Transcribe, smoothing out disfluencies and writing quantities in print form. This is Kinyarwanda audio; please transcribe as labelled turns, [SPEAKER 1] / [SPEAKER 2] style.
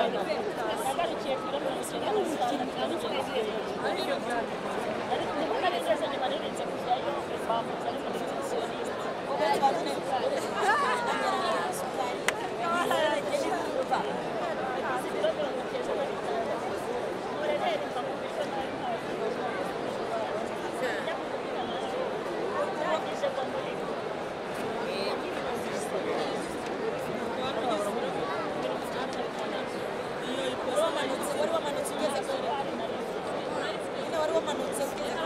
[SPEAKER 1] Nagarukiye ku biro 95. Ariko niho nari ngeze nyuma nirinze kujyayo, bambuza ari muri nutritionniste. Nagize ibiro 96. Murerere mva ku biryo nari ntazi. Njya kukubwira nawe ndangije mva muri
[SPEAKER 2] Wari wamanutse ugeze kure nyine, wari wamanutse ugeze kure.